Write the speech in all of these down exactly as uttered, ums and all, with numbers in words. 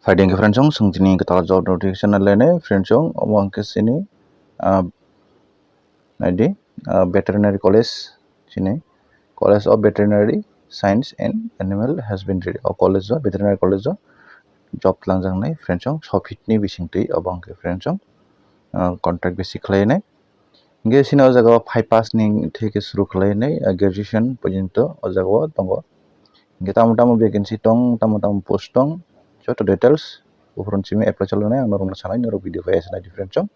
Phaidi hwnkhe friends, chwng tini kwtal job notification nailai nai friends, omo hwnkhe chini, ah, naidi, ah, veterinary college, chini College of Veterinary Science and Animal Husbandry, o college o, veterinary college o job twlangjaknai friends, sopitni bisingtwi obo hwnkhe friends, ah, contract basic khlainai. Hingke sini o jaga o five pass ni theke suru khlai nai, ah, graduation porjonto o jaga o tongo. Hingke tamo tamo vacancy tong, tamo tamo post tong, joto details uphuru simi apply chalonai ang norokno sanai, norok video bai asa nai different song.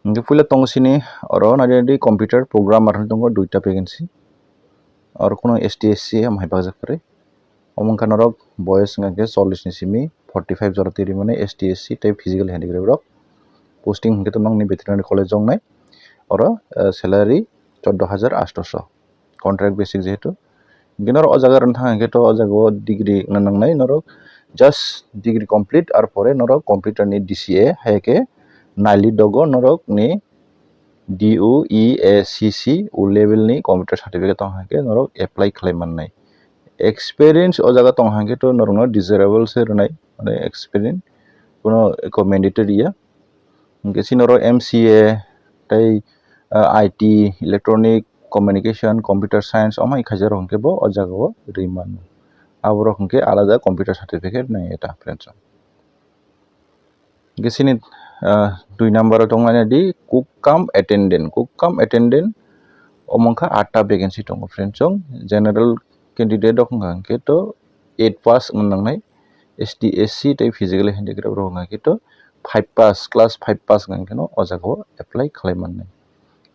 Hingke puila tongo sini oro nai di computer programmer hinwi tongo duita vacancy. Oro kheno S T S C ham hai bakjak kwrwi. Omo wngkha norok boyes wngkha khe chollish ni simi forty five jora twi rimani S T S C tei physical handicraft rok. Posting hwnkhe to nongni veterinary college o wngnai. Oro, eh, salary choddo hajar atsho. Contract basic jehetu. Hingke norok o jaga rwna thang hwnkhe to o jaga o degree wngna nangnai norok. Just degree complete ar pore norok computer ni D C A hai khe nai li dogo norok ni D O E A C C o level ni computer certificate tong hwnkhe norok apply khlai mannai. Experience o jaga tong hwnkhe to norokno desirable se rwnai, mane experience kuno eko mandatory ya. Hingke sini oro M C A tei, ah, I T, electronic communication, computer science, omo hai khaijak rok hingke bo o jaga o ri mano. Aborok hingke alada computer certificate nai eta friends. Hingke sini, ah, dui number o tongmani di cook cum attendant, cook cum attendant omo wngkha atta vacancy tongo friends. General candidate rok wngkha hingke to eight pass wng nangnai, S T S C tei physical handicraft rok wngkha hingke to five pass, class five pass wngkha hingke no o jaga o apply khlai mannai.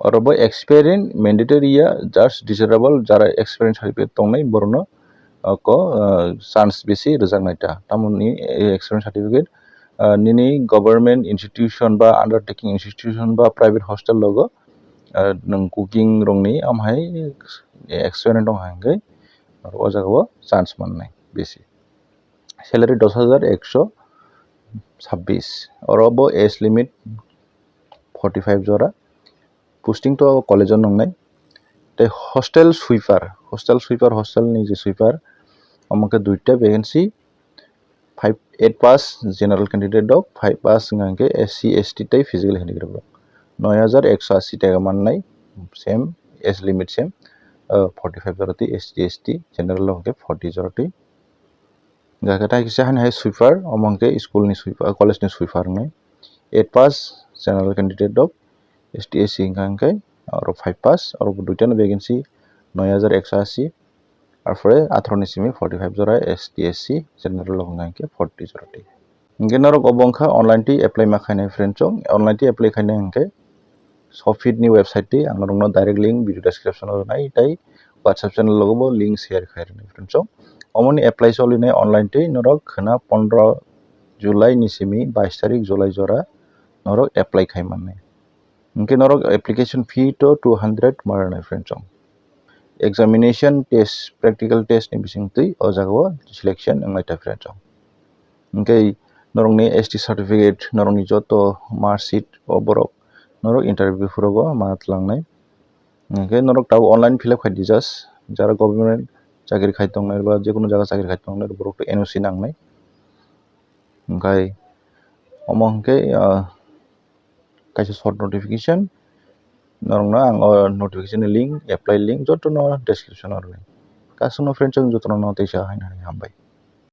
Oro bo experience mandatory ya, just desirable, jara experience certificate tongnai borokno, uh, ko, uh, chance bisi rwjaknai ta. Tamoni, eh, experience certificate, uh, nini government institution ba undertaking institution ba private hostel logo, uh, nwng cooking rokni amhai experience tong hwnkhe o jaga o chance mannai bisi. Salary dos hajar ekso sabbish, oro bo age limit forty five jora. Posting to college o nongnai. Tei hostel sweeper, hostel sweeper, hostel ni je sweeper, omo khe duita vacancy, five, eight pass general candidate rok, five pass wngkha hwnkhe S C, S T tei physical handicraft rok. Noi hajar ekso asi taka mannai, same age limit same, uh, forty five jora twi S C, S T, general rok hwnkhe forty jora twi. Hingkha khe tai kisa hani hai sweeper, omo hwnkhe school ni sweeper, college ni sweeper wngnai. Eight pass general candidate rok, S T S C hingkha hingkhe, oro five pass, oro bo duita no vacancy, noi hajar ekso asi, arpore atharo ni simi forty five jora S T S C general rok hingkha hingkhe forty jora twi. Hingkhe norok obo wngkha online twi apply ma khainai friend chong, online twi apply khainai hingkhe Sopit ni website twi ang norokno direct link video description o rwnai tei WhatsApp channel logo bo link share khai rwnai friend chong. Omoni apply cholinai online twi norok khwna pondro July ni simi bais tarik July jora norok apply khai mannai. Hingkhe norok application fee to two hundred ma rwnai friend chong. Examination test, practical test ni bising twi o jaga o selection wngnai ta friend chong. Hingkhe norokni S T certificate, norokni joto marksheet o borok norok interview phuru o ma twlangnai. Hingkhe norok tabuk online fill up khai di just, jara government chakri khai tongnai ba jekunu jaga chakri khai tongnai borok to N O C nangnai. Hingkhe omo hingkhe, ah, kaisa short notification, norokno ang o notification ni link, apply link jotono description o rwnai. Kasungno friend chong jotono no teisa haino hambai.